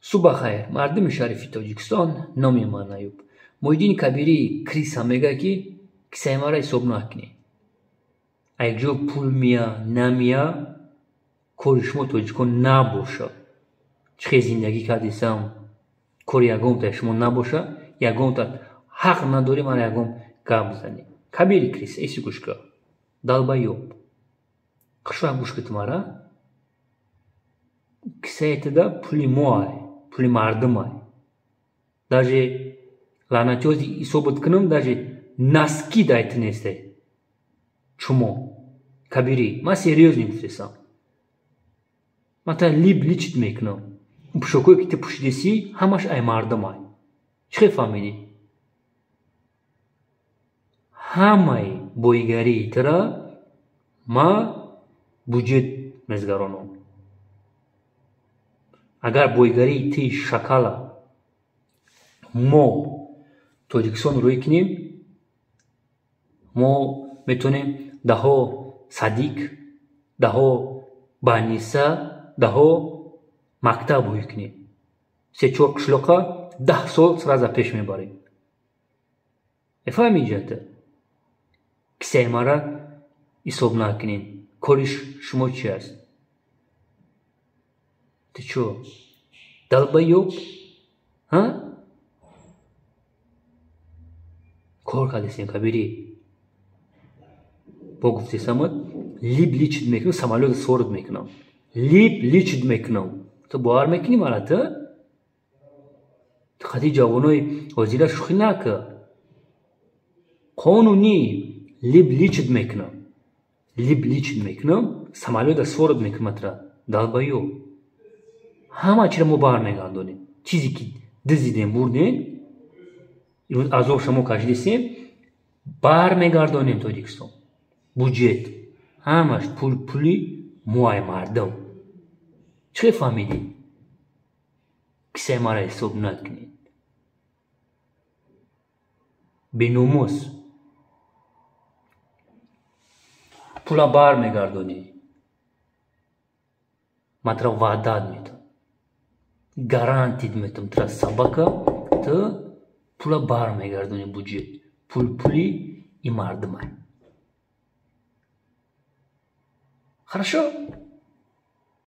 Субҳ хайр, мардуми шарифи Тоҷикистон, номи ман Аюб. Муҳиддини Кабирӣ криса мегӯяд, ки кисаи маро ҳисоб накунед. Як ҷо пул мия, намия, кори шумо тоҷикон набошад. Чӣ хел зиндагӣ кардесам, кори ягонтаи шумо набошад, ягонта ҳақ надорӣ мара ягон гап бизанӣ. Кабири криса, иси гӯш кун. Долбоёб. Хушвақт гӯш кун ту мара. Кисаи туда пули мо ай, пули мардум ай. Даже лаънатиёзи ҳисобат кунам, даже носки дай ту несте. Чумо. Кабирӣ, ман серьёзно гуфтесам. Ман та либ личит мекунам. Пӯшокое ки ту пӯшидесӣ, ҳамаш ай мардум ай. Чӣ хел фаҳмидӣ? Ҳамаи боигарии тура ман буҷет мезгаронам. Агар боигарии тии шакала мо Тоҷикистон рӯй кунем, мо метавонем даҳо садик, даҳо баниса, даҳо мактаб рӯй кунем. Се-чор қишлоқа 10 сол сразу пеш мебарем. Мефаҳмӣ ҷата? Кисаи мара ҳисоб накунед. Кори шумо чи аст? Ту чо? Долбоёб? Ҳа? Кор кардесем, Кабирӣ. Бо гуфтесамад, либ личит мекунам, самолёта сворот мекунам. Либ личит мекунам. Ту бовар мекунӣ мара ту? Ту қати ҷавонои ҳозира шӯхӣ накун. Қонунӣ либ личит мекунам. Либ личит мекунам, самолёта сворот мекунам тра. Долбоёб. Ҳама чиро мо бармегардонем. Чизе ки дизидем, бурдем, имрӯз азобша мо кашидесем, бармегардонем Тоҷикистон. Буҷет. Ҳамаш пул пули мо ай мардум. Чӣ хел фаҳмидӣ? Кисаи маро ҳисоб накунед. Беномус. Пула бармегардонӣ. Ман туро ваъдат метам. Гарантид метам тура собака, ту пула бармегардонӣ буҷет. Пул пули и мардумай. Хорошо?